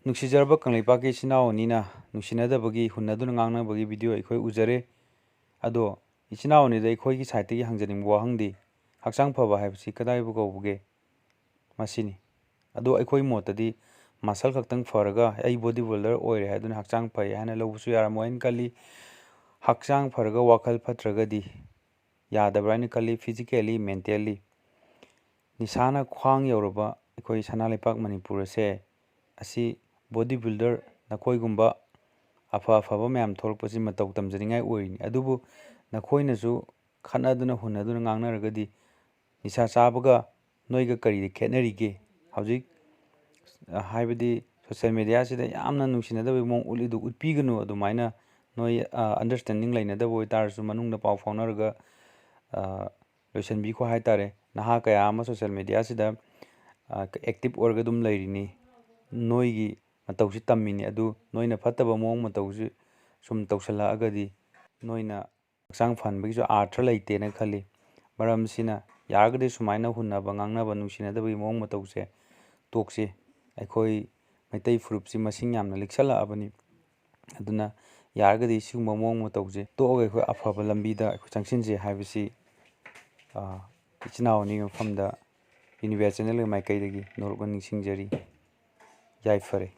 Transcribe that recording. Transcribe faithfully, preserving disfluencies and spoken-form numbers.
ꯅꯨꯡꯁꯤꯖꯔꯕ ꯀꯪꯂꯩꯄꯥꯛꯀꯤ ꯏꯆꯤꯟ ꯏꯅꯥꯎ ꯑꯅꯤꯅ ꯅꯨꯡꯁꯤꯅꯗꯕꯒꯤ, ꯍꯨꯟꯅꯗꯨꯅ ꯉꯥꯡꯅꯕꯒꯤ ꯚꯤꯗꯤꯑꯣ ꯑꯩꯈꯣꯏ ꯎꯖꯔꯦ꯫ ꯑꯗꯣ ꯏꯆꯤꯟ ꯏꯅꯥꯎ ꯑꯅꯤꯗ ꯑꯩꯈꯣꯏꯒꯤ ꯁꯥꯏꯠꯇꯒꯤ ꯍꯪꯖꯅꯤꯡꯕ ꯋꯥꯍꯪꯗꯤ, ꯍꯛꯆꯥꯡ ꯐꯕ ꯍꯥꯏꯕꯁꯤ ꯀꯗꯥꯏꯕꯨ ꯀꯧꯕꯒꯦ? ꯃꯁꯤꯅꯤ꯫ ꯑꯗꯣ ꯑꯩꯈꯣꯏ ꯃꯣꯠꯇꯗꯤ ꯃꯁꯜ ꯈꯛꯇꯪ ꯐꯔꯒ ꯑꯩ ꯕꯣꯗꯤ ꯕꯤꯜꯗꯔ ꯑꯣꯏꯔꯦ ꯍꯥꯏꯗꯨꯅ ꯍꯛꯆꯥꯡ ꯐꯩ ꯍꯥꯏꯅ ꯂꯧꯕꯁꯨ ꯌꯥꯔꯝꯃꯣꯏ ꯍꯥꯏꯅ ꯈꯜꯂꯤ꯫ ꯍꯛꯆꯥꯡ ꯐꯔꯒ ꯋꯥꯈꯜ ꯐꯠꯇ꯭ꯔꯒꯗꯤ ꯌꯥꯗꯕ꯭ꯔꯥ ꯍꯥꯏꯅ ꯈꯜꯂꯤ, ꯐꯤꯖꯤꯀꯦꯜꯂꯤ, ꯃꯦꯟꯇꯦꯜꯂꯤ꯫ ꯅꯤꯁꯥꯅ ꯈ꯭ꯋꯥꯡ ꯌꯧꯔꯕ ꯑꯩꯈꯣꯏ ꯁꯅꯥ ꯂꯩꯄꯥꯛ ꯃꯅꯤꯄꯨꯔ ꯑꯁꯦ, ꯑꯁꯤ ꯕꯣꯗꯤ ꯕꯤꯜꯗꯔ ꯅꯈꯣꯏꯒꯨꯝꯕ ꯑꯐ ꯑꯐꯕ ꯃꯌꯥꯝ ꯊꯣꯛꯂꯛꯄꯁꯤ ꯃꯇꯧ ꯇꯝꯖꯅꯤꯡꯉꯥꯏ ꯑꯣꯏꯔꯤꯅꯤ꯫ ꯑꯗꯨꯕꯨ ꯅꯈꯣꯏꯅꯁꯨ ꯈꯠꯅꯗꯨꯅ ꯍꯨꯟꯅꯗꯨꯅ ꯉꯥꯡꯅꯔꯒꯗꯤ ꯅꯤꯁꯥ ꯆꯥꯕꯒ ꯅꯣꯏꯒ ꯀꯔꯤꯗ ꯈꯦꯠꯅꯔꯤꯒꯦ? ꯍꯧꯖꯤꯛ, ꯑ, ꯍꯥꯏꯕꯗꯤ ꯁꯣꯁꯦꯜ ꯃꯦꯗꯤꯌꯥꯁꯤꯗ ꯌꯥꯝꯅ ꯅꯨꯡꯁꯤꯅꯗꯕꯒꯤ ꯃꯑꯣꯡ ꯎꯠꯂꯤꯗꯨ ꯎꯠꯄꯤꯒꯅꯨ꯫ ꯑꯗꯨꯃꯥꯏꯅ ꯅꯣꯏ, ꯑ, ꯑꯟꯗꯔꯁ꯭ꯇꯦꯟꯗꯤꯡ ꯂꯩꯅꯗꯕ ꯑꯣꯏꯇꯥꯔꯁꯨ ꯃꯅꯨꯡꯗ ꯄꯥꯎ ꯐꯥꯎꯅꯔꯒ, ꯑ, ꯂꯣꯏꯁꯤꯟꯕꯤꯈꯣ ꯍꯥꯏꯇꯥꯔꯦ꯫ ꯅꯍꯥ ꯀꯌꯥ ꯑꯃ ꯁꯣꯁꯦꯜ ꯃꯦꯗꯤꯌꯥꯁꯤꯗ, ꯑ, ꯑꯦꯛꯇꯤꯞ ꯑꯣꯏꯔꯒ ꯑꯗꯨꯝ ꯂꯩꯔꯤꯅꯤ꯫ ꯅꯣꯏꯒꯤ ꯃꯇꯧꯁꯤ ꯇꯝꯃꯤꯅꯤ꯫ ꯑꯗꯨ ꯅꯣꯏꯅ ꯐꯠꯇꯕ ꯃꯑꯣꯡ ꯃꯇꯧꯁꯤ ꯁꯨꯝ ꯇꯧꯁꯤꯜꯂꯛꯑꯒꯗꯤ ꯅꯣꯏꯅ ꯍꯛꯆꯥꯡ ꯐꯍꯟꯕꯒꯤꯁꯨ ꯑꯥꯔꯊ ꯂꯩꯇꯦꯅ ꯈꯜꯂꯤ꯫ ꯃꯔꯝꯁꯤꯅ ꯌꯥꯔꯒꯗꯤ ꯁꯨꯃꯥꯏꯅ ꯍꯨꯟꯅꯕ, ꯉꯥꯡꯅꯕ, ꯅꯨꯡꯁꯤꯅꯗꯕꯒꯤ ꯃꯑꯣꯡ ꯃꯇꯧꯁꯦ ꯇꯣꯛꯁꯤ꯫ ꯑꯩꯈꯣꯏ ꯃꯩꯇꯩ ꯐꯨꯔꯨꯞꯁꯤ ꯃꯁꯤꯡ ꯌꯥꯝꯅ ꯂꯤꯛꯁꯜꯂꯛꯑꯕꯅꯤ꯫ ꯑꯗꯨꯅ ꯌꯥꯔꯒꯗꯤ ꯁꯤꯒꯨꯝꯕ ꯃꯑꯣꯡ ꯃꯇꯧꯁꯦ ꯇꯣꯛꯑꯒ ꯑꯩꯈꯣꯏ ꯑꯐꯕ ꯂꯝꯕꯤꯗ ꯑꯩꯈꯣꯏ ꯆꯪꯁꯤꯟꯁꯦ ꯍꯥꯏꯕꯁꯤ, ꯑ, ꯏꯆꯤꯟ ꯏꯅꯥꯎ ꯑꯅꯤꯒꯤ ꯃꯐꯝꯗ ꯌꯨꯅꯤꯚꯔꯁ ꯆꯦꯅꯦꯜꯒꯤ ꯃꯥꯏꯀꯩꯗꯒꯤ ꯅꯧꯔꯛꯅ ꯅꯤꯡꯁꯤꯡꯖꯔꯤ꯫ ꯌꯥꯏꯐꯔꯦ꯫